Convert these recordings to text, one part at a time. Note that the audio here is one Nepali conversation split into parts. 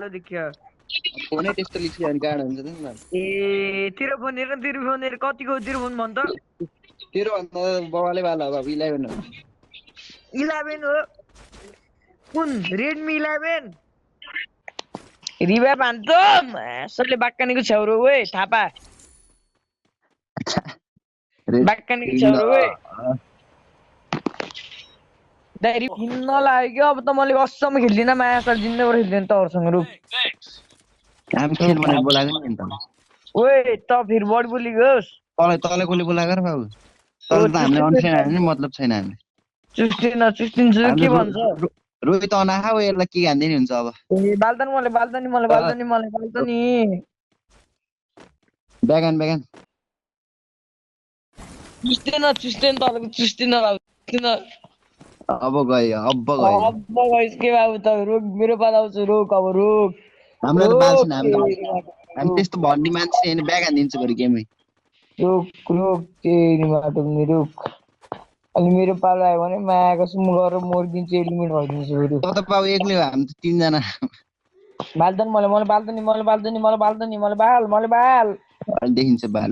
कालो देखियो फोनै त्यस्तो लेखियो भने गाह्रो हुन्छ नि त ए तेरो फोन हेर कतिको तेरो फोन भन त तेरो भन्दा बाबाले वाला हो 11 हो 11 हो कुन रेडमी 11 रिभाइभ हान्छ मासले बाक्कानीको छेउरो ओए थापा बाक्कानीको छेउरो ओए डाइरी किन्न लाग्यो अब त मैले कसम खेल्दिन मायासल जिन्दगी खेल्दिन तहरुसँग रुक हामी खेल भनेर बोलाएको नि त ओए त फेरि बढी बोली गयोस् तँलाई कसले बोलाएको र बाबु तर त हामीले अनफ्रेन्ड हाल्ने नि मतलब छैन हामी चुस्टिन्छु के भन्छ रोहित अनाखा हो यसलाई के हान्दिने हुन्छ अब ए बाल्दनी ब्यागान चुस्टेन तपाईँको चुस्टिन अब गयो गइस के बाबु त रुक मेरो पाला आउँछ रुक अब रुक हामीलाई त बाल छैन हामी त्यस्तो भन्ने मान्छे हैन ब्याग हान्दिन्छ बरु गेमै रुक तेरी माटो नि रुक अनि मेरो पालो आयो भने मायाको सुम गरेर मोर्दिन्छु एलिमिनेट भइदिन्छु बरु त त पाउ एक्लै हो हामी त 3 जना मलाई बाल देखिन्छ बाल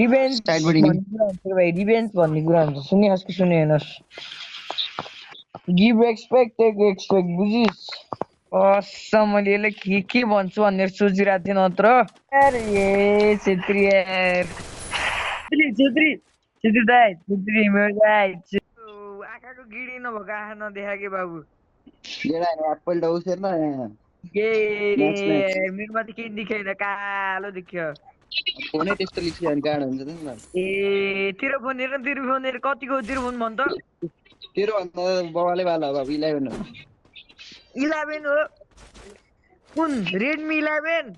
रिभेन्ज साइडबाट भन्ने कुरा हुन्छ सुनिहास् कि सुनेनस् गिभ एक्सपेक्ट टेक एक्सपेक्ट बुझिस् असम मैले यसलाई के भन्छु भनेर सोचिरहेको थिएँ नत्र छेत्री मेरो दाइ आँखाको गिडी नभएको आँखा नदेखा के बाबु एप्पल डाउसेर न मेरोमा त केही देखेन कालो देखियो फोनै त्यस्तो लेखियो भने गाह्रो हुन्छ नि त ए तेरो फोन हेर कतिको तेरो फोन भन त तेरो भन्दा बाबाले वाला हो 11 हो 11 हो कुन रेडमी 11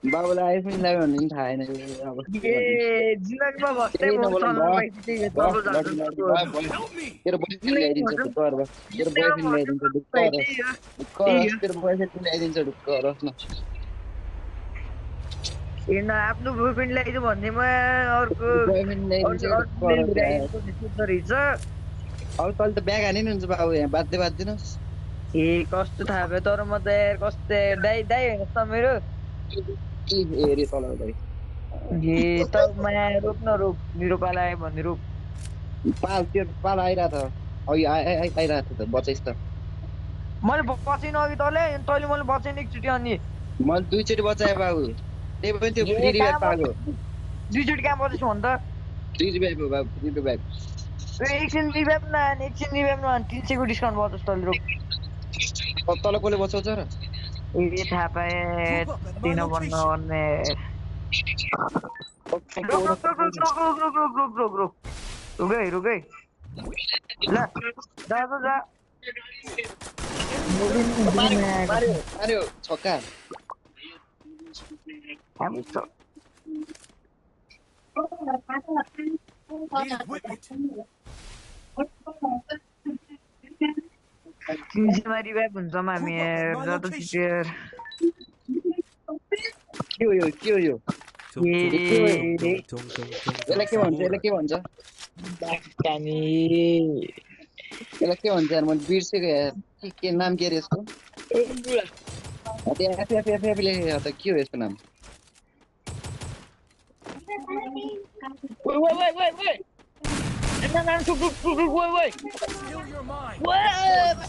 बाबुलाई आइफोन 11 भन्ने पनि थाहा छैन अब ए जिन्दगीमा भत्तै तेरो बोयफ्रेन्ड ल्याइदिन्छ ढुक्क रस न हेर्न आफ्नो बोयफ्रेन्ड ल्याइदियो भन्नेमा अर्को रहेछ अब तैँले त ब्याग हाने नि हुन्छ बाबु यहाँ बाध्दिनुहोस् ए कस्तो थाहा भयो तर म त यार कस्तो दाइ हेर्नुहोस् त मेरो हेरे तल ए त माया रोक न रोक मेरो पाला आयो भने रोक त्यो पाल आइरहेको छ अघि आइरहेको थियो त बचाइस् त मैले बचेन अघि तैँले मैले बचेन एकचोटि अनि मैले 2 चोटि बचाएँ बाबु त्यही पनि त्यो फ्री रिभाइभ पाएको 2 चोटि कहाँ बचेछु भन् त फ्री रिभाइभ हो बाबु फ्री रिभाइभ एकछिन रिभाइभ न 300 को डिस्काउन्ट बचोस् तैँले रोक तल कसले बचाउँछ र ए थाहा पाएँ दिन भन्ने रुकै ल जा मार्यो छक्का रिभाइभ हुन्छ हामी के हो यो यसलाई के भन्छ यार मैले बिर्सेको यार के नाम के अरे यसको एफ लेखेको त के हो यसको नाम Wait.